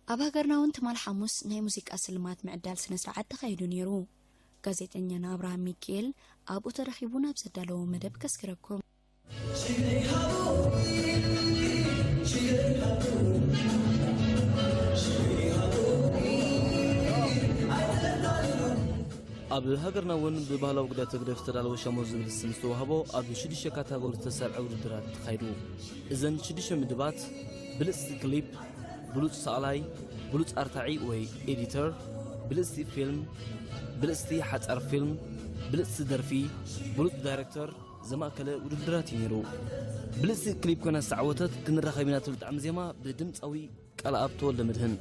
ኣብ ሃገርና እውን ትማል ሓሙስ ናይ ሙዚቃ ስልማት ምዕዳል ስነ ስርዓት ተኻይዱ ነይሩ። ጋዜጠኛና ኣብርሃም ሚካኤል ኣብኡ ተረኺቡ ናብ ዘዳለዎ መደብ ከስክረኩም። ኣብ ሃገርና እውን ብባህላዊ ጉዳያት ህግደፍ ዝተዳለወ ሸሞ ዝብል ስም ዝተዋህቦ ኣብ ሽዱሽተ ካታጎሪ ዝተሰርዐ ውድድራት ተኻይዱ። እዘን ሽዱሽተ ምድባት ብልጽቲ ክሊፕ፣ ብሉጽ ሰኣላይ፣ ብሉጽ ኣርታዒ ወይ ኤዲተር፣ ብልጽቲ ፊልም፣ ብልጽቲ ሓጻር ፊልም፣ ብልጽቲ ደርፊ፣ ብሉጽ ዳይረክተር ዘማእከለ ውድድራት እዩ ነይሩ። ብልጽቲ ክሊፕ ኮይና ዝተዓወተት ክንራኸብ ኢና ትብል ጣዕሚ ዜማ ብድምጻዊ ቃልኣብ ተወልደ መድህን።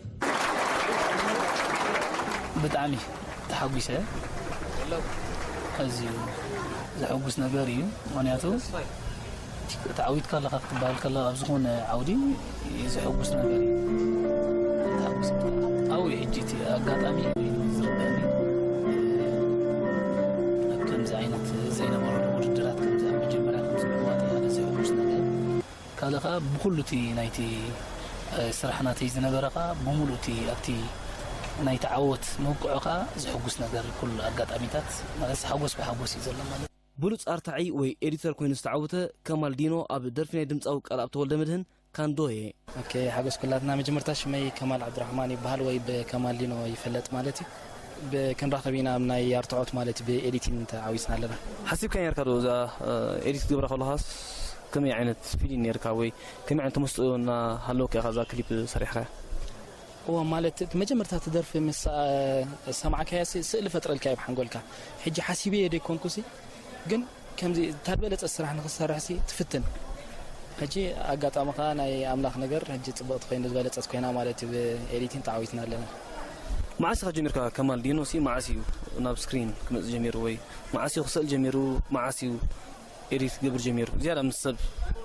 ብጣዕሚ ተሓጒሰ። ኣዝዩ ዘሐጉስ ነገር እዩ። ምኽንያቱ ተዓዊትካ ኣለኻ ክትበሃል ከለኻ ኣብ ዝኾነ ዓውዲ ዘሐጉስ ነገር እዩ። ተሓጒሰ። ኣብኡ ሕጂ እቲ ኣጋጣሚ ኮይኑ ዝርደኒ ኣብ ከምዚ ዓይነት ዘይነበረሉ ውድድራት ከምዚ ኣብ መጀመርያ ከምዚ ምዕዋት ሓደ ዘሐጉስ ነገር። ካልእ ከዓ ብኩሉ እቲ ናይቲ ስራሕ ናተይ ዝነበረ ከዓ ብሙሉእ እቲ ኣብቲ ናይቲ ዓወት መብቅዑ ከዓ ዘሕጉስ ነገር ኩሉ ኣጋጣሚታት ማለት ሓጎስ ብሓጎስ እዩ ዘሎ ማለት። ብሉጽ ኣርታዒ ወይ ኤዲተር ኮይኑ ዝተዓወተ ከማል ዲኖ ኣብ ደርፊ ናይ ድምጻዊ ቃልኣብ ተወልደ መድህን ካንዶየ። ኦኬ ሓጎስ ኩላትና መጀመርታ ሽመይ ከማል ዓብዱራሕማን ይበሃል ወይ ብከማል ዲኖ ይፈለጥ ማለት እዩ። ብክንራኸብ ኢና ኣብ ናይ ኣርትዖት ማለት ብኤዲቲንግ ተዓዊትና ኣለና። ሓሲብካ ነርካ ዶ እዛ ኤዲት ትገብራ ከለኻስ ከመይ ዓይነት ፊሊን ነርካ ወይ ከመይ ዓይነት ተመስጦ እና ሃለወካ ኢኻ እዛ ክሊፕ ሰሪሕኻያ? እዋ ማለት እቲ መጀመርታ እቲ ደርፊ ምስ ሰማዕካያ ስእሊ ፈጥረልካ እዩ ብሓንጎልካ። ሕጂ ሓሲበዮ ደይኮንኩሲ ግን ከምዚ እታ ዝበለጸት ስራሕ ንኽትሰርሕሲ ትፍትን። ሕጂ ኣጋጣሚ ከኣ ናይ ኣምላኽ ነገር ሕጂ ጽብቕቲ ኮይና ዝበለጸት ኮይና ማለት እዩ ብኤዲቲን ተዓዊትና ኣለና። መዓስ ኢኻ ጀሚርካ ከማል ዲኖሲ መዓስ እዩ ናብ ስክሪን ክመጽእ ጀሚሩ ወይ መዓስ እዩ ክስእል ጀሚሩ መዓስ እዩ ኤዲት ክገብር ጀሚሩ ዝያዳ ምስ ሰብ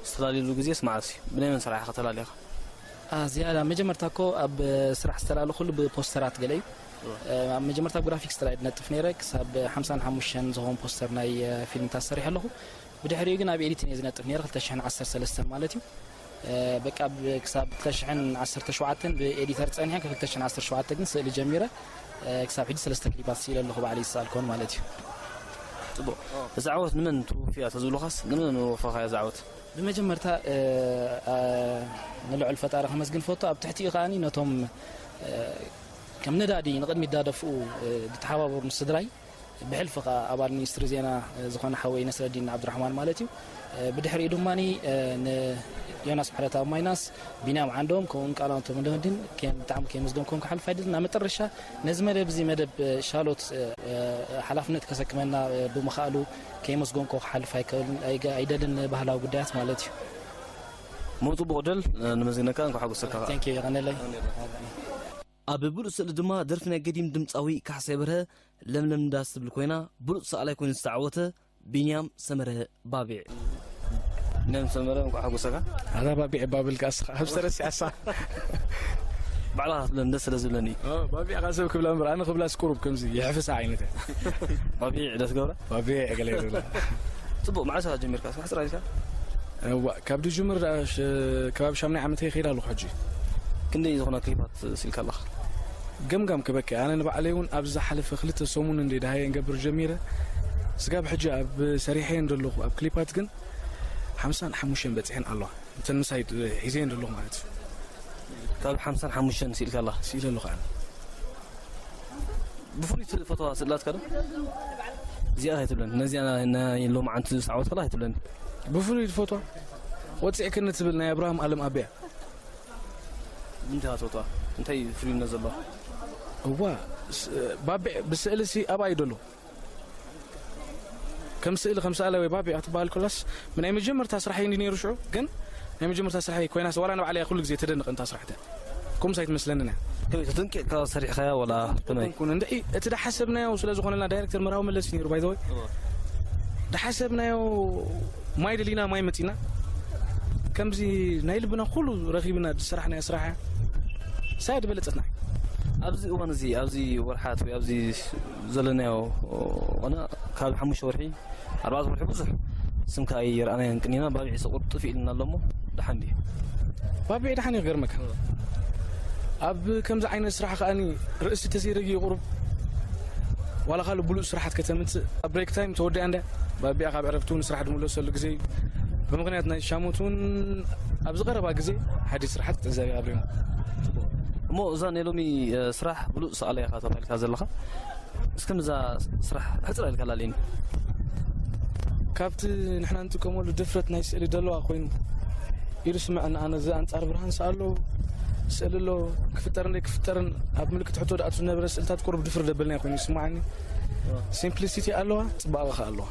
ዝተላለየሉ ግዜስ መዓስ እዩ ብናይ መን ስራሕ ኢኻ ተላሊኻ? ዝያዳ መጀመርታ እኮ ኣብ ስራሕ ዝተላለኹሉ ብፖስተራት ገለ እዩ ኣብ መጀመርታ ግራፊክስ ጥራይ ድነጥፍ ነይረ ክሳብ ሓምሳን ሓሙሽተን ዝኾን ፖስተር ናይ ፊልምታት ሰሪሐ ኣለኹ ብድሕሪኡ ግን ኣብ ኤዲቲን እየ ዝነጥፍ ነይረ ክልተ ሽሕን ዓሰርተ ሰለስተን ማለት እዩ በቃ ክሳብ ክልተ ሽሕን ዓሰርተ ሸውዓተን ብኤዲተር ጸኒሐ ክልተ ሽሕን ዓሰርተ ሸውዓተ ግን ስእሊ ጀሚረ ክሳብ ሕጂ ሰለስተ ክሊፓት ስኢለ ኣለኹ ባዕለይ ዝሰኣልኮን ማለት እዩ ጽቡቕ እዛ ዓወት ንመን ትውፍያ ተዝብሉኻስ ንመን ወፈኻያ እዛ ዓወት ብመጀመርታ ንልዑል ፈጣሪ ከመስግን ፈቱ ኣብ ትሕቲኡ ከኣ ነቶም ከም ነዳዲ ንቕድሚት ዳደፍኡ ዝተሓባበሩኒ ስድራይ ብሕልፊ ከኣ ኣባል ሚኒስትሪ ዜና ዝኾነ ሓወይ ነስረዲን ዓብዱራሕማን ማለት እዩ ብድሕሪኡ ድማ ንዮናስ ምሕረተኣብ ማይናስ ቢንያም ዓንዶም ከምኡውን ቃላንቶ መደመዲን ብጣዕሚ ከየመስገንኩም ክሓልፍ ኣይደልን ኣብ መጠረሻ ነዚ መደብ እዚ መደብ ሻሎት ሓላፍነት ከሰክመና ብምኽኣሉ ከየመስገንኮ ክሓልፍ ኣይደልን ባህላዊ ጉዳያት ማለት እዩ ሞ ጽቡቕ ድል ንመዝግነካ እንኳ ሓጎሰካ Thank you የቐነለይ ኣብ ብሉእ ስእሊ ድማ ደርፊ ናይ ገዲም ድምፃዊ ካሕሳይ በርሀ ለምለም ዳስ ትብል ኮይና ብሉፅ ሰኣላይ ኮይኑ ዝተዓወተ ቢንያም ሰመረ ባቢዕ። ቢንያም ሰመረ እንኳዕ ሓጎሰካ። ኣታ ባቢዕ ባብልካ እስኻ ኣብ ዝተረሲዐሳ ባዕልኻ ክትብለኒ ደስ ስለ ዝብለኒ እዩ። ባቢዕ ካ ሰብ ክብላ እምበር ኣነ ክብላስ ቁሩብ ከምዚ ይሕፍሳ ዓይነት እያ። ባቢዕ ዶ ትገብራ? ባቢዕ ገለ ይብላ። ፅቡቕ መዓስ ኢኻ ጀሚርካ? ስራሕ ጥራሕ ኢልካ? እዋ ካብ ድጅምር ደኣ ሽ- ከባቢ ሻምናይ ዓመተይ ይኸይድ ኣለኹ ሕጂ። ክንደይ ዝኾና ክሊፓት ስኢልካ ኣለኻ? ገምጋም ክበኪ ኣነ ንባዕለይ እውን ኣብ ዝሓለፈ ክልተ ሰሙን እንደ ደሃየ እንገብር ጀሚረ ስጋብ ሕጂ ኣብ ሰሪሐየን ዘለኹ ኣብ ክሊፓት ግን ሓምሳን ሓሙሽተን በፂሐን ኣለዋ እተን ምሳይ ሒዘየን ዘለኹ ማለት እዩ ካብ ሓምሳን ሓሙሽተን ስኢልካ ኣለኻ ስኢለ ኣለኹ ኣነ ብፍሉይ ትፈትዋ ስእላትካ ዶ? እዚኣ ኣይትብለን ነዚኣ ናይ ሎማዓንቲ ዝዓወትካላ ኣይትብለን ብፍሉይ ትፈትዋ ወፂዕክኒ ትብል ናይ ኣብርሃም ኣለም ኣቢያ እንታይ ትፈትዋ እንታይ ፍሉይነት ዘለዋ እዋ ባቤ ብስእሊ ሲ ኣብኣ እዩ ደሎ ከም ስእሊ ከም ሰኣላይ ወይ ባቢ ክትበሃል ከላስ ናይ መጀመርታ ስራሕ እዩ ነይሩ ሽዑ ግን ናይ መጀመርታ ስራሕ ኮይናስ ዋላ ንባዕለይ ኩሉ ግዜ ተደንቕ እንታ ስራሕተ ከምኡስ ኣይትመስለንን እያ ከመይ ተጠንቂቕካ ሰሪሕካያ ወላ ከመይ ኩን እንድዒ እቲ ደሓሰብናዮ ስለ ዝኾነልና ዳይሬክተር መርሃዊ መለስ እዩ ነይሩ ባይዘወይ ደሓሰብናዮ ማይ ደሊና ማይ መፂና ከምዚ ናይ ልብና ኩሉ ረኺብና ዝሰራሕናዮ ስራሕ እያ ሳይ ዝበለፀትና ኣብዚ እዋን እዚ ኣብዚ ወርሓት ወይ ኣብዚ ዘለናዮ ኾነ ካብ ሓሙሽተ ወርሒ ኣርባዕተ ወርሒ ብዙሕ ስምካ ኣይረኣናዮን ቅኒና ባቢዕ ሰቁር ጥፍ ኢልና ኣሎ እሞ ደሓን ድዩ ባቢዕ ደሓን እዩ ክገርመካ ኣብ ከምዚ ዓይነት ስራሕ ከኣኒ ርእሲ ተዘይረጊኡ ቁሩብ ዋላ ካልእ ብሉጽ ስራሓት ከተምጽእ ኣብ ብሬክ ታይም ተወዲኣ እንዳ ባቢኣ ካብ ዕረፍቱ ንስራሕ ድምለሰሉ ግዜ እዩ። ብምኽንያት ናይ ሻሞት እውን ኣብዚ ቀረባ ግዜ ሓዲስ ስራሓት ክትዕዘብ ኣብሪሙ። እሞ እዛ ናይ ሎሚ ስራሕ ብሉፅ ሰኣላይ ኢኻ ተባሂልካ ዘለኻ፣ እስኪ ምዛ ስራሕ ሕፅር ኢልካ ላለኒ። ካብቲ ንሕና ንጥቀመሉ ድፍረት ናይ ስእሊ ደለዋ ኮይኑ ኢሉ ስምዐኒ። ኣነ እዚ ኣንጻር ብርሃን ስኣሎ ስእሊ ኣሎ ክፍጠርን ዘይክፍጠርን ኣብ ምልክት ሕቶ ደኣቱ ዝነበረ ስእልታት ቁሩብ ድፍር ደበልና ኮይኑ ይስምዓኒ። ሲምፕሊሲቲ ኣለዋ፣ ፅባቐ ከ ኣለዋ።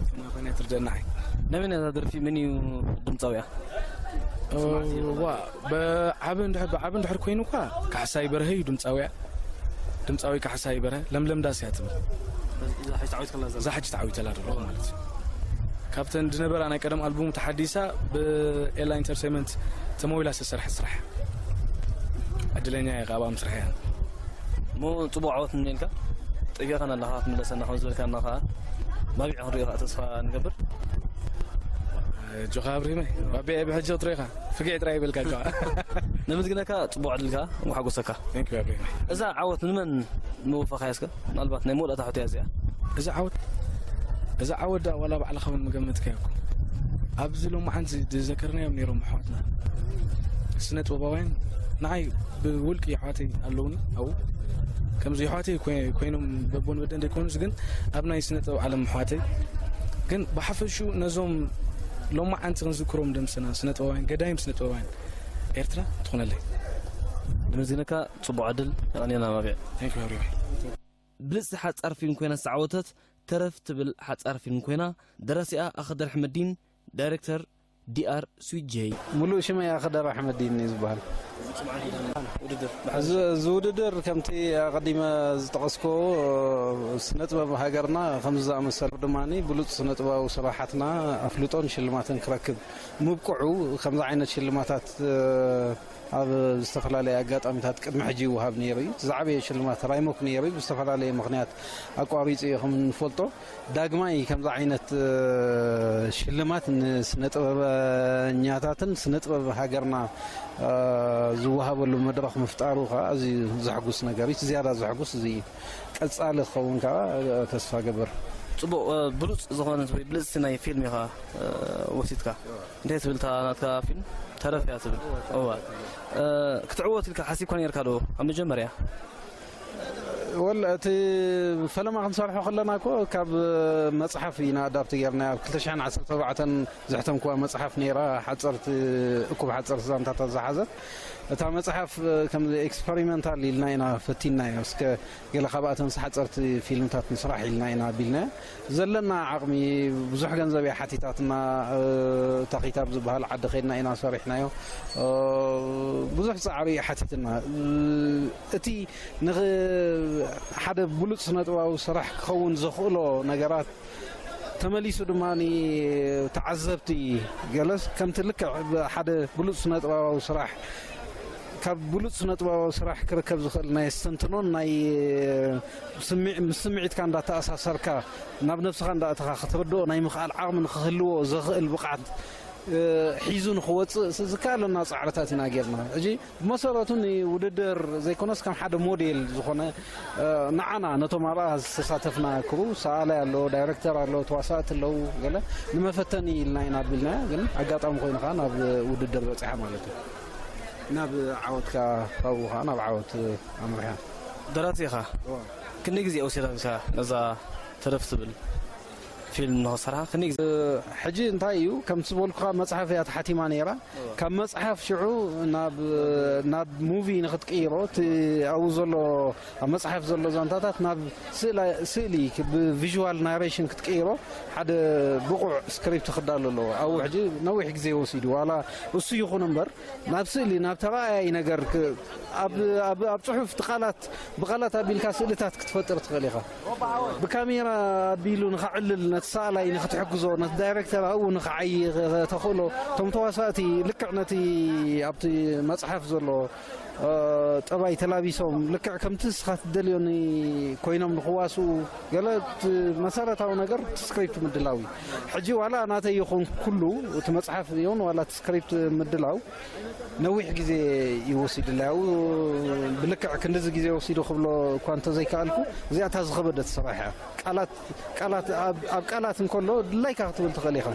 ከመይ ኮይና ትርደና ዓይ ነመን እዛ ደርፊ? መን እዩ ድምፃዊያ? ዋ ብዓብ እንድሕር ብዓብ እንድሕር ኮይኑ እኳ ካሕሳይ በርሀ እዩ ድምፃዊያ። ድምፃዊ ካሕሳይ በርሀ፣ ለምለም ዳስ እያ ትብል። እዛ ሕጂ ተዓዊት ከላ ዘላ እዛ ሕጂ ተዓዊተላ ደሎ ማለት እዩ። ካብተን ዝነበራ ናይ ቀደም ኣልቡም ተሓዲሳ ብኤላ ኢንተርቴንመንት ተመዊላ ዝተሰርሐ ስራሕ ዕድለኛ እየ ካብኣ ምስራሕ እያ። እሞ ፅቡቅ ዓወት ንኔልካ። ጠፊእካና ኣለካ ክትምለሰና ከም ዝበልካና ከዓ ማቢዕ ክንሪኦ ከዓ ተስፋ ንገብር። ጆኻ ኣብሪመይ ባቤ ብሕጂ ክትሪኢኻ ፍግዒ ጥራይ ይበልካ ጆኻ። ነመስግነካ፣ ፅቡቅ ዕድልካ፣ እንኳ ሓጎሰካ። Thank you ኣብሪመይ። እዛ ዓወት ንመን ምውፈኻያ እስከ? ምናልባት ናይ መወዳእታ ሕቶ እያ እዚኣ። እዛ ዓወት እዛ ዓወት ዳ ዋላ ባዕልኻ እውን ምገመትካዮ እኮ። ኣብዚ ሎማዓንቲ ዝዘከርናዮም ነይሮም ኣሕዋትና ስነ ጥበባውያን ንዓይ ብውልቂ ኣሕዋተይ ኣለውኒ ኣብኡ ከምዚ ኣሕዋተይ ኮይኖም በቦን በደን ዘይኮኑስ ግን ኣብ ናይ ስነ ጥበብ ዓለም ኣሕዋተይ ግን ብሓፈሽኡ ነዞም ሎማዓንቲ ክንዝክሮም ደምስና ስነ ጥበባውያን ገዳይም ስነ ጥበባውያን ኤርትራ ትኾነለይ። ንመዝግነካ። ፅቡቅ ዕድል። የቀንየና ማቢዕ። Thank you ኣብሪመይ። ብልጽቲ ሓጻር ፊልም ኮይና ዝተዓወተት ተረፍ ትብል ሓጻር ፊልም ኮይና ደራሲኣ ኣኸደር ሕመዲን ዳይረክተር ዲኣር ስዊት ጀይ። ሙሉእ ሽመይ ኣኸደር ኣሕመዲን እዩ ዝበሃል። እዚ ውድድር ከምቲ ኣቐዲመ ዝጠቐስኮ ስነጥበብ ሃገርና ከምዚ ዝኣመሰሉ ድማ ብሉፅ ስነጥበባዊ ስራሓትና ኣፍልጦን ሽልማትን ክረክብ ምብቅዑ ከምዚ ዓይነት ሽልማታት ኣብ ዝተፈላለየ ኣጋጣሚታት ቅድሚ ሕጂ ይወሃብ ነይሩ እዩ። ዝዓበየ ሽልማት ራይሞክ ነይሩ እዩ። ብዝተፈላለየ ምኽንያት ኣቋሪፁ እዩ ከም እንፈልጦ። ዳግማይ ከምዚ ዓይነት ሽልማት ንስነ ጥበበኛታትን ስነ ጥበብ ሃገርና ዝወሃበሉ መድረኽ ምፍጣሩ ከዓ ኣዝዩ ዘሕጉስ ነገር እዩ። ዝያዳ ዘሕጉስ እዚ እዩ። ቀፃሊ ክኸውን ከዓ ተስፋ ገብር። ፅቡቅ። ብሉፅ ዝኾነት ወይ ብልፅቲ ናይ ፊልም ኢኻ ወሲድካ። እንታይ ትብል እታ ናትካ ፊልም? ተረፍ እያ ትብል። እዋ ክትዕወት ኢልካ ሓሲብካ ነርካ ዶ ኣብ መጀመርያ? ወላ እቲ ፈለማ ክንሰርሖ ከለና እኮ ካብ መፅሓፍ ኢና ኣዳፕት ጌርና ኣብ ክልተ ሽሕን ዓሰርተ ኣርባዕተን ዘሕተምኩዋ መፅሓፍ ነይራ ሓፀርቲ እኩብ ሓፀርቲ ዛንታታት ዝሓዘት እታ መፅሓፍ ከም ኤክስፐሪመንታል ኢልና ኢና ፈቲናዮ እስከ ገለ ካብኣተን ሓፀርቲ ፊልምታት ንስራሕ ኢልና ኢና ኣቢልና ዘለና ዓቕሚ ብዙሕ ገንዘብ እያ ሓቲታትና። ተኺታብ ዝበሃል ዓዲ ከድና ኢና ሰሪሕናዮ። ብዙሕ ፃዕሪ እዩ ሓቲትና። እቲ ሓደ ብሉፅ ስነጥበባዊ ስራሕ ክኸውን ዘኽእሎ ነገራት ተመሊሱ ድማ ተዓዘብቲ ገለስ ከምቲ ልክዕ ሓደ ብሉፅ ስነጥበባዊ ስራሕ ካብ ብሉፅ ስነጥበባዊ ስራሕ ክርከብ ዝኽእል ናይ ኣስተንትኖን ናይ ምስ ስምዒትካ እንዳተኣሳሰርካ ናብ ነብስኻ እንዳእተኻ ክትርድኦ ናይ ምኽኣል ዓቕሚ ንክህልዎ ዘኽእል ብቕዓት ሒዙ ንክወፅእ ዝከኣለና ፃዕርታት ኢና ጌርና። ሕጂ ብመሰረቱ ንውድድር ዘይኮነስ ከም ሓደ ሞዴል ዝኾነ ንዓና ነቶም ኣብኣ ዝተሳተፍና ክሩ ሰኣላይ ኣሎ፣ ዳይረክተር ኣሎ፣ ተዋሳእቲ ኣለዉ ገለ ንመፈተኒ ኢልና ኢና ኣቢልናያ። ግን ኣጋጣሚ ኮይኑ ከዓ ናብ ውድድር በፂሓ ማለት እዩ። ናብ ዓወትካ ካብኡ ከዓ ናብ ዓወት ኣምሪሓ። ደራሲ ኢኻ። ክንደይ ግዜ ወሲዳልካ ነዛ ተረፍ ትብል ፊልም ንኽሰርሓ? ክንደይ ግዜ? ሕጂ እንታይ እዩ ከምቲ ዝበልኩኻ መፅሓፍ እያ ተሓቲማ ነይራ። ካብ መፅሓፍ ሽዑ ናብ ናብ ሙቪ ንክትቅይሮ እቲ ኣብኡ ዘሎ ኣብ መፅሓፍ ዘሎ ዛንታታት ናብ ስእሊ ብቪዥዋል ናሬሽን ክትቅይሮ ሓደ ብቑዕ ስክሪፕት ክዳሎ ኣለዎ። ኣብኡ ሕጂ ነዊሕ ግዜ ወሲዱ ዋላ እሱ ይኹን እምበር ናብ ስእሊ ናብ ተረኣያይ ነገር ኣብ ኣብ ጽሑፍ ቃላት ብቃላት ኣቢልካ ስእልታት ክትፈጥር ትኽእል ኢኻ። ብካሜራ ኣቢሉ ንኸዕልል ነቲ ሰኣላይ ንክትሕግዞ፣ ነቲ ዳይሬክተር ኣብኡ ንክዓዪ ተኽእሎ፣ እቶም ተዋሳእቲ ልክዕ ነቲ ኣብቲ መጽሓፍ ዘሎ፣ እ፣ ጠባይ ተላቢሶም፣ ልክዕ ከምቲ ንስኻ ትደልዮ ን-፣ ኮይኖም ንክዋስኡ፣ ገለ እቲ መሰረታዊ ነገር እቲ ስክሪፕት ምድላው እዩ። ሕጂ ዋላ ናተይ ይኹን ኩሉ እቲ መጽሓፍ ይኹን ዋላ እቲ ስክሪፕት ምድላው ነዊሕ ግዜ እዩ ወሲዱለይ። ኣብኡ ብልክዕ ክንድዚ ግዜ ወሲዱ ክብሎ እኳ እንተዘይከኣልኩ፣ እዚኣ እታ ዝኸበደት ስራሕ እያ። ቃላት፣ ቃላት፣ ኣብ፣ ኣብ ቃላት እንከሎ ድላይካ ክትብል ትኽእል ኢኻ።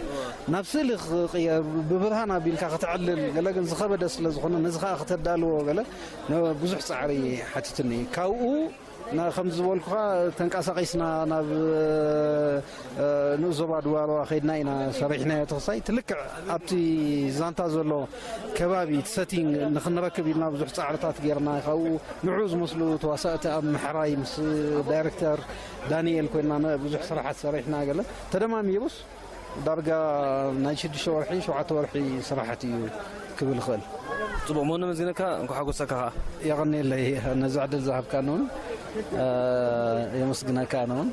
ናብ ስእሊ ክቕየር፣ ብብርሃን ኣቢልካ ክትዕልል፣ ገለ ግን ዝኸበደ ስለ ዝኾነ፣ ነዚ ኸኣ ክተዳልዎ ገለ ነ-፣ ብዙሕ ጻዕሪ ሓቲቱኒ። ካብኡ ና-፣ ከም ዝበልኩኻ ተንቀሳቒስና ናብ፣ እ፣ ንኡስ ዞባ ድዋርዋ ከይድና ኢና ሰሪሕናዮ። ተኽሳይ ትልክዕ ኣብቲ ዛንታ ዘሎ ከባቢ፣ እቲ ሰቲንግ ንኽንረክብ ኢልና ብዙሕ ጻዕርታት ጌርና። ካብኡ ንዕኡ ዝመስሉ ተዋሳእቲ ኣብ ምሕራይ ምስ ዳይሬክተር ዳንኤል ኮይንና ነ-፣ ብዙሕ ስራሓት ሰሪሕና። ገለ ተደማሚሩስ ዳርጋ ናይ ሽዱሽተ ወርሒ፣ ሸውዓተ ወርሒ ስራሓት እዩ ክብል እኽእል። ጽቡቕ፣ መሆን ነመስግነካ፣ እንኳዕ ሓጎሰካ ኸኣ። የቐንየለይ ነዚ ዕድል ዝሃብካኒ እውን፣ እ፣ የመስግነካ ኣነ እውን።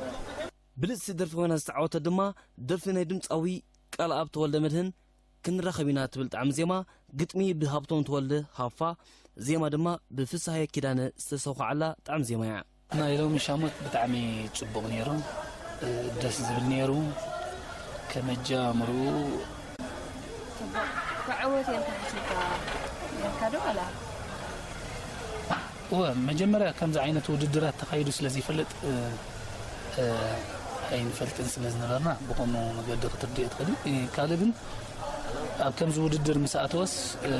ብልጽቲ ደርፊ ኮይና ዝተዓወተት ድማ ደርፊ ናይ ድምጻዊ ቃልኣብ ተወልደ መድህን ክንራኸብ ኢና ትብል ጣዕሚ ዜማ፣ ግጥሚ ብሃብቶም ተወልደ ሃፋ፣ ዜማ ድማ ብፍስሃየ ኪዳነ ዝተሰዃዓላ ጣዕሚ ዜማ እያ። ናይ ሎሚ ሻሞት ብጣዕሚ ጽቡቕ ነይሩ፣ እ፣ ደስ ዝብል ነይሩ። ከመጃምሩ ጽቡቕ ክዕወት እየ ኢልካ ሓሲብካ ነርካ ዶ ዋላ? እወ፣ መጀመርያ ከምዚ ዓይነት ውድድራት ተኻይዱ ስለ ዘይፈልጥ፣ እ፣ እ፣ ኣይንፈልጥን ስለ ዝነበርና ብኸምኡ መገዲ ክትርድኦ ትኽእል። እ፣ ካልእ ግን ኣብ ከምዚ ውድድር ምስ ኣተወስ፣ እ፣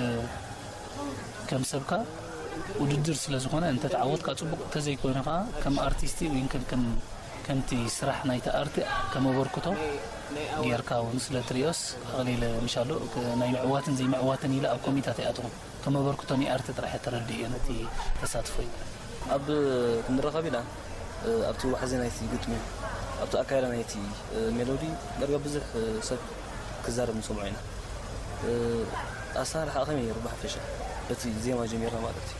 ከም ሰብካ ውድድር ስለ ዝኾነ እንተተዓወትካ ጽቡቕ፣ እንተዘይኮይኑ ከኣ ከም ኣርቲስቲ ወይ ከም፣ ከም፣ ከምቲ ስራሕ ናይቲ ኣርቲ ከም ኣበርክቶ ጌርካ እውን ስለ ትሪኦስ ኣቕሊለ ምሻሉ፣ ክ-፣ ናይ ምዕዋትን ዘይምዕዋትን ኢለ ኣብ ኮሚታት ኣይኣትኹን። ከም ኣበርክቶ ናይ ኣርቲ ጥራሕ እየ ተረዲኤ ነቲ ተሳትፎይ። ኣብ ክንራኸብ ኢና፣ እ፣ ኣብቲ ዋሕዚ ናይቲ ግጥሚ፣ ኣብቲ ኣካያይዳ ናይቲ፣ እ፣ ሜሎዲ ዳርጋ ብዙሕ፣ እ፣ ሰብ ክዛረብ ንሰምዖ ኢና። እ፣ ኣሰራርሓ ከመይ ነይሩ ብሓፈሻ? በቲ ዜማ ጀሚርና ማለት እዩ።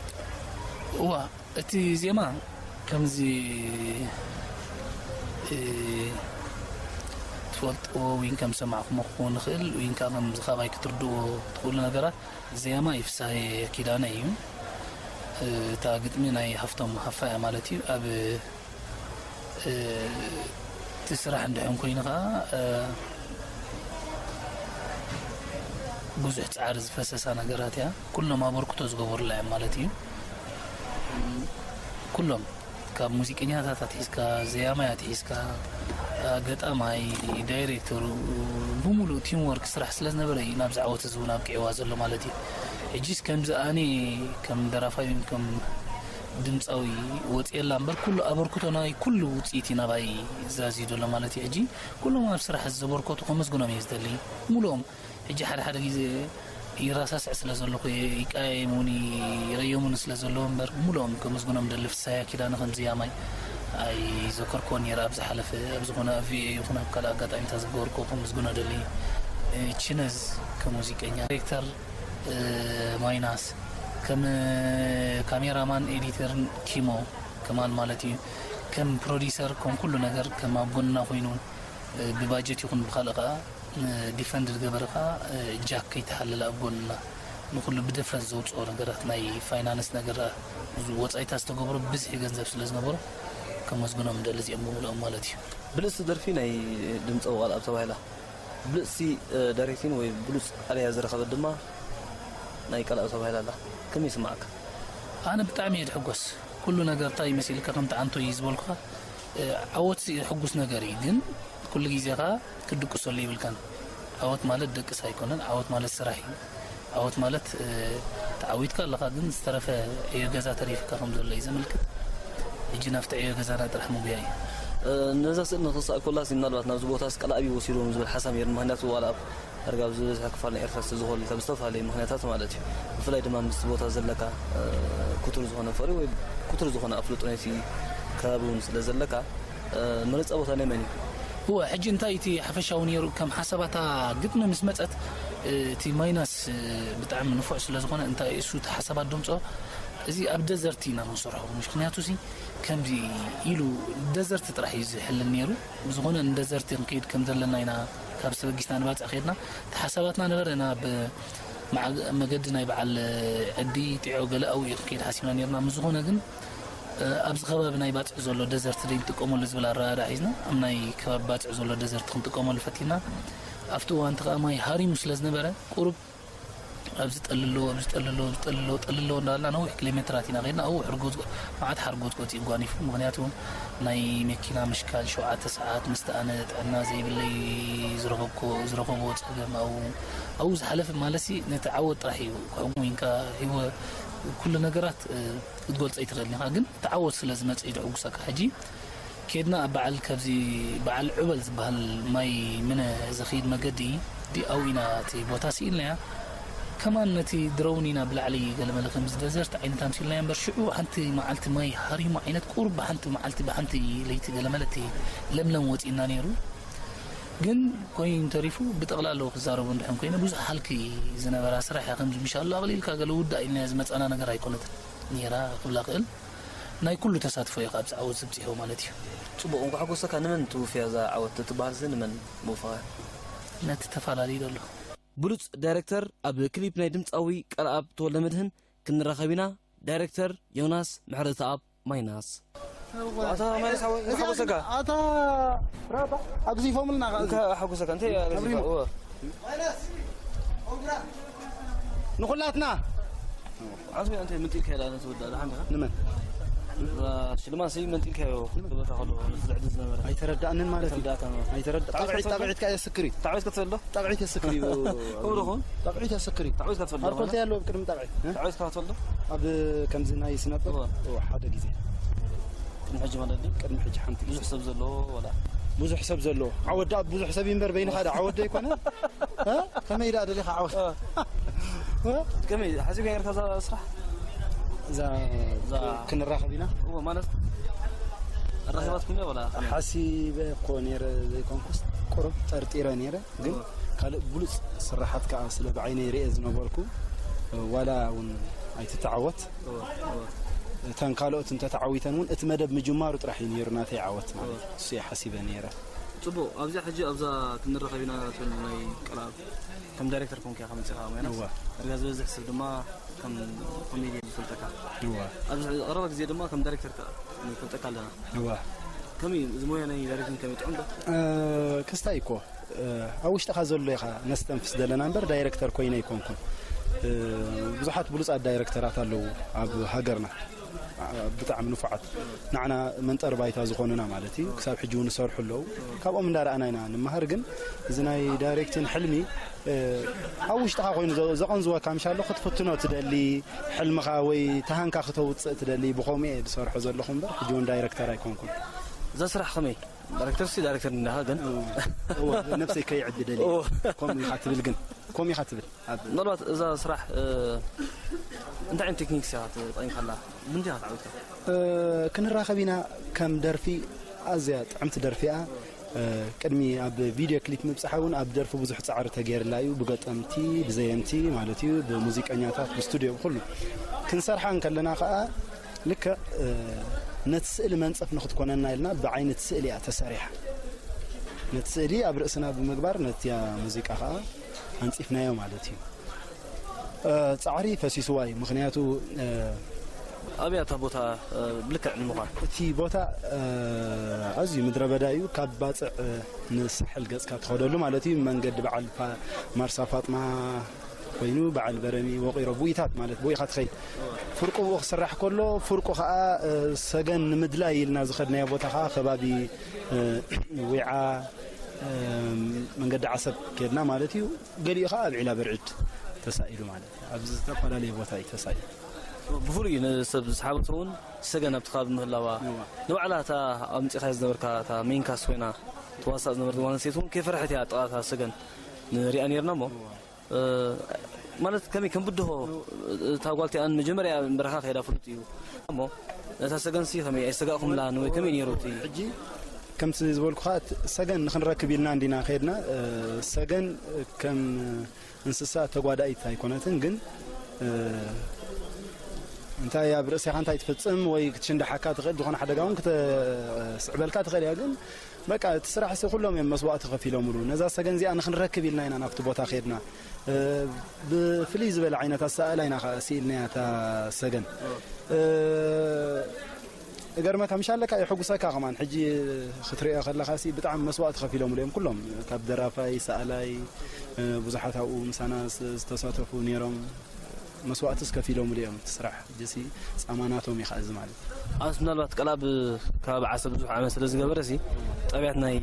እዋ፣ እቲ ዜማ ከምዚ፣ እ፣ ትፈልጥዎ ወይ ከም ሰማዕኩሞ ክኸውን ይኽእል ወይ ከዓ ከምዚ ካባይ ክትርድእዎ ትኽእሉ ነገራት፣ ዜማ ይፍሳሄ ኪዳነ እዩ። እ፣ እታ ግጥሚ ናይ ሃፍቶም ሃፋ እያ ማለት እዩ። ኣብ፣ እ፣ እቲ ስራሕ እንድሕን ኮይኑ ከዓ፣ እ፣ ብዙሕ ጻዕሪ ዝፈሰሳ ነገራት እያ። ኩሎም ኣበርክቶ ዝገበሩላ እዮም ማለት እዩ። ኩሎም ካብ ሙዚቀኛታት ኣትሒዝካ፣ ዘያማይ ኣትሒዝካ፣ ገጣማይ፣ ዳይሬክተሩ፣ ብምሉእ ቲም ወርክ ስራሕ ስለ ዝነበረ እዩ ናብዚ ዓወት እዚ እውን ኣብቂዕዋ ዘሎ ማለት እዩ። ሕጂስ ከምዚ ኣነ ከም ደራፋይ ወይም ከም ድምፃዊ ወፅየላ እምበር ኩሉ ኣበርክቶ ናይ ኩሉ ውፅኢት እዩ ናባይ ዛዝዩ ዘሎ ማለት እዩ። ሕጂ ኩሎም ኣብ ስራሕ ዘበርከቱ ከመስግኖም እየ ዝደሊ ሙሉኦም። ሕጂ ሓደ ሓደ ግዜ ይረሳስዕ ስለ ዘለኹ እየ፣ ይቀያየሙኒ፣ ይቕየሙኒ ስለ ዘለዉ እምበር፣ ሙሉኦም ከመስግኖም ደሊ። ፍስሃያ ኪዳነ ከም ዝያማይ ኣይዘከርክዎን ነይረ ኣብ ዝሓለፈ፣ ኣብ ዝኾነ ኣብ ቪኦኤ ይኹን ኣብ ካልእ ኣጋጣሚታት ዝገበርክዎ ከመስግኖ ደሊ። እ፣ ቺነዝ ከም ሙዚቀኛ፣ ዳይሬክተር፣ እ፣ ማይናስ፣ ከም ካሜራማን ኤዲተርን ኪሞ ከማን ማለት እዩ። ከም ፕሮዲሰር፣ ከም ኩሉ ነገር፣ ከም ኣብ ጎንና ኮይኑ፣ እ፣ ብባጀት ይኹን ብኻልእ ከኣ ዲፈንድ ዝገበረ ከኣ ጃክ ከይተሓለለ ኣብ ጎንና ንኩሉ ብድፍረት ዘውፅኦ ነገራት ናይ ፋይናንስ ነገር ወፃኢታት ዝተገብሮ ብዝሒ ገንዘብ ስለ ዝነበሮ ከመስግኖም እንደሊ እዚኦም ብምልኦም ማለት እዩ። ብልፅቲ ደርፊ ናይ ድምፃዊ ቃልኣብ ተባሂላ። ብልፅቲ ዳይሬክቲን ወይ ብሉፅ ኣርያ ዝረኸበት ድማ ናይ ቃልኣብ ተባሂላ ኣላ። ከመይ ይስማዓካ? ኣነ ብጣዕሚ እየ ዝሕጎስ። ኩሉ ነገር እንታይ ይመሲልካ ከምቲ ዓንቶ እዩ ዝበልኩኻ ዓወት ሕጉስ ነገር እዩ፣ ግን ኩሉ ግዜ ኸዓ ክትድቅሰሉ ይብልካን። ዓወት ማለት ድቅስ ኣይኮነን። ዓወት ማለት ስራሕ እዩ። ዓወት ማለት፣ እ፣ ተዓዊትካ ኣለኻ፣ ግን ዝተረፈ ዕዮ ገዛ ተሪፍካ ከም ዘሎ እዩ ዘመልክት። ሕጂ ናብቲ ዕዮ ገዛና ጥራሕ ምጉያ እዩ። እ፣ ነዛ ስእሊ ንኽትስኣል ኮላሲ ምናልባት ናብዚ ቦታስ ቀላእቢ ወሲዶም ዝብል ሓሳብ ነይሩ። ምኽንያቱ ዋላ ኣብ ዳርጋ ኣብዚ ዝበዝሐ ክፋል ናይ ኤርትራ ስለ ዝኾነ ካብ ዝተፈላለዩ ምኽንያታት ማለት እዩ። ብፍላይ ድማ ምስቲ ቦታ ዘለካ፣ እ፣ ክቱር ዝኾነ ፍቕሪ ወይ ክቱር ዝኾነ ኣፍልጦ ናይቲ ከባቢ እውን ስለ ዘለካ፣ እ፣ መረጻ ቦታ ናይ መን እዩ? እወ፣ ሕጂ እንታይ እቲ ሓፈሻዊ ነይሩ? ከም ሓሳባታ ግጥሚ ምስ መጸት፣ እ፣ እቲ ማይናስ፣ እ፣ ብጣዕሚ ንፉዕ ስለ ዝኾነ እንታይ እሱ እቲ ሓሳባት ደምጾ እዚ ኣብ ደዘርቲ ኢና ክንሰርሖ፣ ምኽንያቱ ሲ ከምዚ ኢሉ ደዘርቲ ጥራሕ እዩ ዝሕልን ነይሩ። ብዝኾነ ንደዘርቲ ክንከይድ ከም ዘለና ኢና ካብ ሰበጊስና ንባፅዕ ከይድና፣ እቲ ሓሳባትና ነበረ ናብ መዓግ-፣ መገዲ ናይ በዓል ዕዲ ጢዖ ገለ ኣብኡ እዩ ክንከይድ ሓሲብና ነይርና። ምስ ዝኾነ ግን ኣብዚ ከባቢ ናይ ባፅዕ ዘሎ ደዘርቲ ደይ ንጥቀመሉ ዝብል ኣረዳዳ ሒዝና ኣብ ናይ ከባቢ ባፅዕ ዘሎ ደዘርቲ ክንጥቀመሉ ፈቲና። ኣብቲ እዋንቲ ከዓ ማይ ሃሪሙ ስለ ዝነበረ ቁሩብ ኣብዚ ጠልሎ፣ ኣብዚ ጠልሎ፣ ኣብዚ ጠልሎ፣ ጠልሎ እንዳበልና ነዊሕ ኪሎ ሜትራት ኢና ከይድና። ኣብኡ ሕርጎት፣ መዓት ሓርጎት ቆፂኡ ጓኒፉ። ምኽንያቱ ናይ መኪና ምሽካል ሸውዓተ ሰዓት ምስ ተኣነ ጥዕና ዘይብለይ ዝረኸብኮ-፣ ዝረኸቦ ፀገም ኣብኡ፣ ኣብኡ ዝሓለፈ ማለትሲ ነቲ ዓወት ጥራሕ እዩ። ኮምኡ ኢንካ ህይወ-፣ ኩሉ ነገራት፣ እ፣ ክትገልጾ ኣይትኽእልን ኢኻ። ግን እቲ ዓወት ስለ ዝመፀ እዩ ዘዕጉሰካ። ሕጂ ኬድና ኣብ በዓል፣ ካብዚ በዓል ዑበል ዝበሃል ማይ ምነ ዝኸይድ መገዲ ዲ-፣ ኣብኡ ኢና እቲ ቦታ ስኢልናያ። ከማን ነቲ ድሮውን ኢና ብላዕሊ ገለመለ ከምዚ ደዘርት ዓይነት ኣምሲልናዮ እምበር፣ ሽዑ ሓንቲ መዓልቲ ማይ ሃሪሙ ዓይነት ቁሩብ ብሓንቲ መዓልቲ ብሓንቲ ለይቲ ገለመለ እቲ ለምለም ወፂእና ነይሩ። ግን ኮይኑ ተሪፉ ብጠቕላላኡ ክዛረቡ እንድሕን ኮይነ፣ ብዙሕ ሃልኪ ዝነበራ ስራሕ እያ። ከምዚ ምሻሎ ኣቕሊልካ ገለ ውዳእ ኢልናዮ ዝመፃና ነገር ኣይኮነትን ነይራ ክብላ ክእል። ናይ ኩሉ ተሳትፎ እዩ ካብዚ ዓወት ዝብፅሖ ማለት እዩ። ጽቡቕ፣ እንኳዕ ሓጎሰካ። ንመን ትውፍያ እዛ ዓወት ትበሃል ዘ ንመን ምውፋያ? ነቲ ተፈላለዩ ዘሎ። ብሉጽ ዳይረክተር ኣብ ክሊፕ ናይ ድምጻዊ ቃልኣብ ተወልደመድህን ክንራኸብ ኢና። ዳይረክተር ዮናስ ምሕረተኣብ ማይናስ። ኣታ ማይናስ ሓጎ-፣ ሓጎሰካ። ኣታ ራባ ኣግዚፎምልና ከኣ እዚ። እንካ ሓጎሰካ። እንታይ ኣግዚፎም? እወ። ንኹላትና። ዓስቢ፣ እንታይ መንጢልካ ኢላ ነቲ ወዳ ደሓን ዲኻ? ንመን? ሽልማት ሲ መንጢልካዮ ክበካ ከሎ ነቲ ዝዕድል ዝነበረ። ኣይተረዳእንን ማለት እዩ። ኣይተረዳእካ ማለት። ኣይተረዳ-፣ ታዕዊት ጣቕዒት፣ ክትፈልዶ? ጣቕዒት ከየስክር እዩ። ታዕዊት ክትፈልዶ? ጣቕዒት የስክር እዩ። እውርኹም? ጣቕዒት የስክር እዩ። ታዕዊት ክትፈልዶ? ኣልኮል እንታይ ኣለዎ ቅድሚ ጣቕዒት? እ? ታዕዊት ክትፈልዶ? ኣብ ከምዚ ናይ ስነጥበብ? እወ። እወ፣ ሓደ ግዜ። ቅድሚ ሕጂ ማለት ድዩ? ቅድሚ ሕጂ ሓንቲ ግዜ። ብዙሕ ሰብ ዘለዎ ዋላ? ብዙሕ ሰብ ዘለዎ። ዓወት ደኣ ብዙሕ ሰብ እዩ እምበር በይንኻ ደኣ ዓወት ዶ ኣይኮነ? እ? ከመይ ደኣ ደሊኻ ዓወት? እ። እ? ከመይ ሓሲብካ ነርካ እዛ ስራሕ? እዛ እዛ ክንራኸብ ኢና? እወ፣ ማለት ኣራኺባትኩም እያ ዋላ ከመይ? ሓሲበ እኮ ነይረ ዘይኮንኩስ፣ ቁሩብ ጠርጢረ ነይረ። ግን እወ። ካልእ ብሉጽ ስራሓት ከኣ ስለ ብዓይነይ ርእየ ዝነበርኩ፣ ዋላ እውን ኣይትተዓወት፣ እወ፣ እወ። እተን ካልኦት እንተተዓዊተን እውን እቲ መደብ ምጅማሩ ጥራሕ እዩ ነይሩ ናተይ ዓወት ማለት እዩ። እወ። እሱ እየ ሓሲበ ነይረ። ጽቡቕ፣ ኣብዚኣ ሕጂ ኣብዛ ክንራኸብ ኢና ትብል ናይ ቀልኣብ ከም ዳይሬክተር ኮንካ ኢኻ መጺኻ፣ ሞያና እወ። ዳርጋ ዝበዝሕ ሰብ ድማ ከም ኮሜድያን ይፈልጠካ። እወ። ኣብዚ ቀረባ ግዜ ድማ ከም ዳይሬክተር ከ ንፈልጠካ ኣለና። እወ። ከመይ እዩ እዚ ሞያ ናይ ዳይሬክቲንግ ከመይ ጥዑም ዶ? እ፣ ክስታይ እኮ፣ እ፣ ኣብ ውሽጥኻ ዘሎ ኢኻ ነስተንፍስ ዘለና እምበር ዳይሬክተር ኮይነ ኣይኮንኩን። እ፣ ብዙሓት ብሉጻት ዳይሬክተራት ኣለዉ ኣብ ሃገርና። አ፣ ብጣዕሚ ንፉዓት፣ ንዓና መንጠር ባይታ ዝኾኑና ማለት እዩ። ክሳብ ሕጂ እውን ይሰርሑ ኣለዉ። ካብኦም እንዳረኣና ኢና ንመሃር። ግን እዚ ናይ ዳይሬክቲንግ ሕልሚ፣ እ፣ ኣብ ውሽጥኻ ኮይኑ ዘ-፣ ዘቐንዝወካ ምሻሎ ክትፍትኖ ትደሊ፣ ሕልምኻ ወይ ተሃንካ ክተውፅእ ትደሊ፣ ብኸምኡ እየ ዝሰርሖ ዘለኹ እምበር ሕጂ እውን ዳይሬክተር ኣይኮንኩን። እዛ ስራሕ ከመይ? ዳይሬክተር ሲ ዳይሬክተር እንዲኻ ግን። እወ፣ እወ፣ ነብሰይ ከይዕቢ ደልየ። እወ። ከምኡ ኢኻ ትብል ግን፣ ከምኡ ኢኻ ትብል። ኣብ ምናልባት እዛ ስራሕ፣ እ፣ እንታይ ዓይነት ቴክኒክስ ኢኻ ተጠቒምካላ? ብምንታይ ኢኻ ተዓዊትካ? እ፣ ክንራኸብ ኢና። ከም ደርፊ ኣዝያ ጥዕምቲ ደርፊ እያ። እ፣ ቅድሚ ኣብ ቪድዮ ክሊፕ ምብጻሓ እውን ኣብ ደርፊ ብዙሕ ጻዕሪ ተገይርላ እዩ። ብገጠምቲ፣ ብዘየምቲ ማለት እዩ፣ ብሙዚቀኛታት፣ ብስቱድዮ፣ ብኹሉ። ክንሰርሓ እንከለና ከኣ ልክዕ፣ እ፣ ነቲ ስእሊ መንጸፍ ንኽትኮነና ኢልና ብዓይኒ እቲ ስእሊ እያ ተሰሪሓ። ነቲ ስእሊ ኣብ ርእስና ብምግባር ነቲ ሙዚቃ ከኣ ኣንጺፍናዮ ማለት እዩ። እ፣ ጻዕሪ ፈሲስዋ እዩ። ምኽንያቱ፣ እ፣ ኣበይ እታ ቦታ፣ እ፣ ብልክዕ ንምዃን? እቲ ቦታ፣ እ፣ ኣዝዩ ምድረ በዳ እዩ። ካብ ባጽዕ፣ እ፣ ንሳሕል ገጽካ ትኸደሉ ማለት እዩ። መንገዲ በዓል ፋ-፣ ማርሳ ፋጥማ ኮይኑ በዓል በረሚ ወቒሮ ብኢታት ማለት ብኡ ኢኻ ትኸይድ። ፍርቁ ብኡ ክስራሕ ከሎ፣ ፍርቁ ኸኣ፣ እ፣ ሰገን ንምድላይ ኢልና ዝኸድናዮ ቦታ ኸኣ ከባቢ፣ እ፣ ዊዓ፣ እ፣ መንገዲ ዓሰብ ኬድና ማለት እዩ። ገሊኡ ኸኣ ኣብ ዒላ በርዕድ ተሳኢሉ ማለት እዩ። ኣብ ዝተፈላለየ ቦታ እዩ ተሳኢሉ። ብፍሉይ ንሰብ ዝሓበቶ እውን ሰገን ኣብቲ ከባቢ ምህላዋ፣ እዋ። ንባዕላ እታ ኣምጺኻያ ዝነበርካ እታ ሜን ካስት ኮይና ትዋሳእ ዝነበረት ጓል ኣንስተይቲ እውን ከይፈርሐት እያ ጥቓ እታ ሰገን ንሪኣ ኔርና እሞ። እዋ። እ፣ ማለት ከመይ ከም ብድሆ እታ ጓል እቲኣን መጀመርያ በረኻ ከይዳ ፍሉጥ እዩ። እሞ ነታ ሰገንሲ ከመይ ኣይሰጋእኩምላን ወይ ከመይ ነይሩ እቲ? ሕጂ ከምቲ ዝበልኩኻ፣ እቲ ሰገን ንኽንረክብ ኢልና እንዲና ከይድና። እ፣ ሰገን ከም እንስሳ ተጓዳኢት ኣይኮነትን፣ ግን፣ እ፣ እንታይ ኣብ ርእስኻ እንታይ ትፍጽም ወይ ክትሽንዳሓካ ትኽእል፣ ዝኾነ ሓደጋ እውን ክተስዕበልካ ትኽእል እያ። ግን በቃ እቲ ስራሕ ሲ ኩሎም እዮም መስዋእቲ ከፊሎምሉ። ነዛ ሰገን እዚኣ ንክንረክብ ኢልና ኢና ናብቲ ቦታ ከድና። ብፍልይ ዝበለ ዓይነት ኣሰኣእላ ኢና ከዓ ስኢልናያ እታ ሰገን። እገርመካ ምሽ ኣለካ የሐጉሰካ ከማን ሕጂ ክትሪኦ ከለካ ሲ ብጣዕሚ መስዋእቲ ከፊሎምሉ እዮም ኩሎም፣ ካብ ደራፋይ፣ ሰኣላይ፣ ብዙሓት ኣብኡ ምሳና ዝተሳተፉ ነይሮም። መስዋእትስ ከፊሎምሉ እዮም እቲ ስራሕ። ሕጂ ሲ ጻማ ናቶም እዩ ከዓ እዚ ማለት እዩ። ኣነስ ምናልባት ቀላብ ከባቢ ዓሰብ ብዙሕ ዓመት ስለ ዝገበረ ሲ ጠብያት ናይ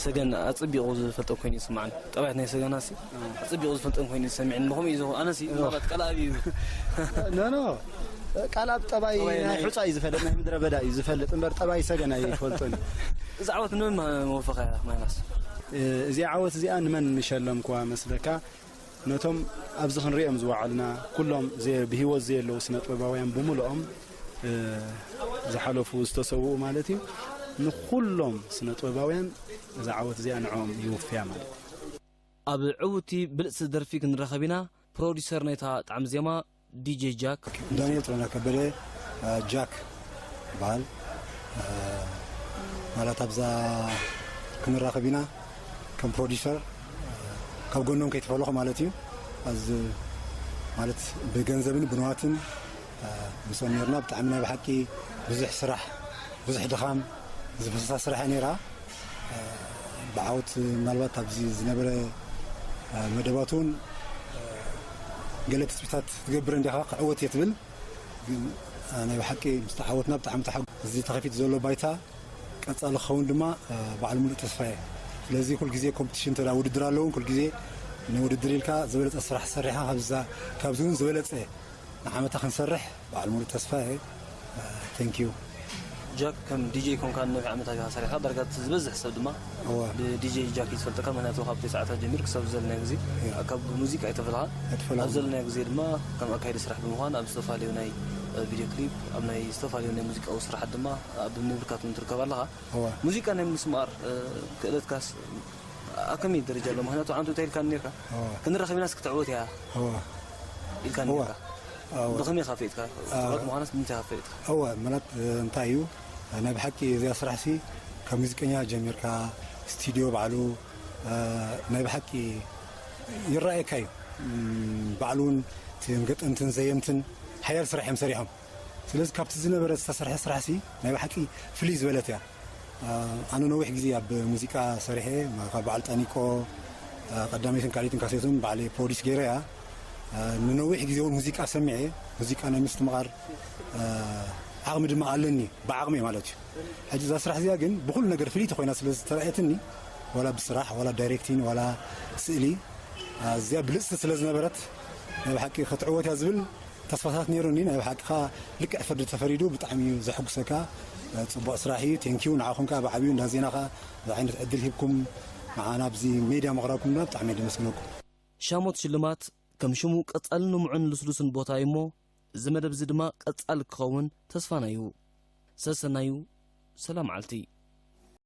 ሰገን ኣጸቢቑ ዝፈልጦ ኮይኑ ይስማዓኒ። ጠብያት ናይ ሰገና ሲ ኣጸቢቑ ዝፈልጦ ኮይኑ ይሰምዕኒ። ብኸምኡ እዩ ዝኸ-፣ ኣነ ሲ ምናልባት ቀላብ እዩ። ኖ፣ ኖ። ቃል ኣብ ጠባይ ጠባይ ናይ ናይ ሑጻ እዩ ዝፈልጥ፣ ናይ ምድረ በዳ እዩ ዝፈልጥ እምበር ጠባይ ሰገን ኣይፈልጦን። እዚ ዓወት ንመን መወፈኻ እያ ማይናስ? እዚ ዓወት እዚኣ ንመን ንሸለምክዋ መስለካ? ነቶም ኣብዚ ክንሪኦም ዝወዓልና ኩሎም ዘየ-፣ ብህይወት ዘየለዉ ስነ ጥበባውያን ብምልኦም፣ እ፣ ዝሓለፉ ዝተሰውኡ ማለት እዩ። ንኹሎም ስነ ጥበባውያን እዛ ዓወት እዚኣ ንዕኦም ይውፍያ ማለት እዩ። ኣብ ዕውቲ ብልጽቲ ደርፊ ክንረኸብ ኢና። ፕሮዲሰር ናይታ ጣዕሚ ዜማ ዲጄ ጃክ። ዳንኤል ጥሩነህ ከበደ፣ እ፣ ጃክ ይበሃል። እ፣ ማለት ኣብዛ ክንራኸብ ኢና ከም ፕሮዲሰር፣ እ፣ ካብ ጎኖም ከይተፈለኹ ማለት እዩ። ኣዝ-፣ ማለት ብገንዘብን ብንዋትን፣ እ፣ ምስኦም ነርና። ብጣዕሚ ናይ ብሓቂ ብዙሕ ስራሕ፣ ብዙሕ ድኻም ዝፈሰሳ ስራሕ እያ ነይራ። ብዓወት ምናልባት ኣብዚ ዝነበረ መደባት እውን ገለ ትፅቢታት ትገብር እንዲኻ ክዕወት እየ ትብል፣ ግን ናይ ብሓቂ ምስ ተዓወትና ብጣዕሚ ተሓ-፣ እዚ ተኸፊቱ ዘሎ ባይታ ቀፃሊ ክኸውን ድማ በዓል ሙሉእ ተስፋ እየ። ስለዚ ኩል ግዜ ኮምፒቲሽን እንተ ውድድር ኣለውን ኩል ግዜ ንውድድር ኢልካ ዝበለፀ ስራሕ ሰሪሕኻ ካብዛ፣ ካብዚ እውን ዝበለፀ ንዓመታ ክንሰርሕ በዓል ሙሉእ ተስፋ እየ። ቴንክ ዩ። ጃክ ከም ዲጄ ኮንካ ነዊሕ ዓመታት ኢኻ ሰሪሕካ፣ ዳርጋ እቲ ዝበዝሕ ሰብ ድማ እወ። ብዲጄ ጃክ እዩ ዝፈልጠካ፣ ምክንያቱ ካብ ተስዓታት ጀሚሩ ክሳብ ዘለናዮ ግዜ እያ። ካብ ሙዚቃ ኣይተፈለኻን። ኣይተፈለኹን። ኣብ ዘለናዮ ግዜ ድማ ከም ኣካያዲ ስራሕ ብምዃን ኣብ ዝተፈላለዩ ናይ ቪድዮ ክሊፕ፣ ኣብ ናይ ዝተፈላለዩ ናይ ሙዚቃዊ ስራሓት ድማ ኣብ ምብርካት እውን ትርከብ ኣለኻ። እወ። ሙዚቃ ናይ ምስማር ክእለትካስ ኣብ ከመይ ደረጃ ኣሎ? ምክንያቱ ዓንቱ እንታይ ኢልካ ነርካ? እወ። ክንራኸብ ኢናስ ክትዕወት እያ እወ። ኢልካ እወ። ነርካ። እወ። ብኸመይ ኢኻ ፈሊጥካ? እ፣ ትዕወት ምዃናስ ብምንታይ ኢኻ ፈሊጥካ? እወ፣ ማለት፣ እ፣ እንታይ እዩ፣ ናይ ብሓቂ እዚኣ ስራሕ ሲ ካብ ሙዚቀኛ ጀሚርካ፣ ስቱድዮ ባዕሉ፣ እ፣ ናይ ብሓቂ ይረኣየካ እዩ። እም፣ ባዕሉ እውን እቲ ገጠምትን ዘየምትን ሓያል ስራሕ እዮም ሰሪሖም። ስለዚ ካብቲ ዝነበረ ዝተሰርሐ ስራሕ ሲ ናይ ብሓቂ ፍልይ ዝበለት እያ። ኣነ ነዊሕ ግዜ ኣብ ሙዚቃ ሰሪሐ፣ ካብ በዓል ጠኒቆ፣ ቀዳመይትን ካልኣይትን ካሴቱን ባዕለይ ፕሮዲስ ገይረ እያ። ንነዊሕ ግዜ እውን ሙዚቃ ሰሚዐ፣ ሙዚቃ ናይ ምስትምቓር ዓቕሚ ድማ ኣለኒ፣ ብዓቕሚ ማለት እዩ። ሕጂ እዛ ስራሕ እዚኣ ግን ብኹሉ ነገር ፍልይቲ ኮይና ስለ ዝተረኣየትኒ፣ ዋላ ብስራሕ፣ ዋላ ዳይሬክቲን፣ ዋላ ስእሊ፣ ኣዝያ ብልጽቲ ስለ ዝነበረት፣ ናይ ብሓቂ ክትዕወት እያ ዝብል ተስፋታት ነይሩኒ። ናይ ብሓቂ ከኣ ልክዕ ፍርዲ ተፈሪዱ፣ ብጣዕሚ እዩ ዘሐጉሰካ። ጽቡቕ ስራሕ እዩ። ቴንኪዩ። ንዓኹም ከኣ ብዓብዩ እንዳ ዜና ከኣ እዚ ዓይነት ዕድል ሂብኩም ንዓና ኣብዚ ሜድያ ምቕራብኩም ድማ ብጣዕሚ እየ ደመስግነኩም። ሻሞት ሽልማት ከም ሽሙ ቀጻልን ንሙዕን ልስሉስን ቦታ እዩ እሞ፣ እዚ መደብ እዚ ድማ ቀጻሊ ክኸውን ተስፋና እዩ። ሰሰናዩ፣ ሰላም መዓልቲ።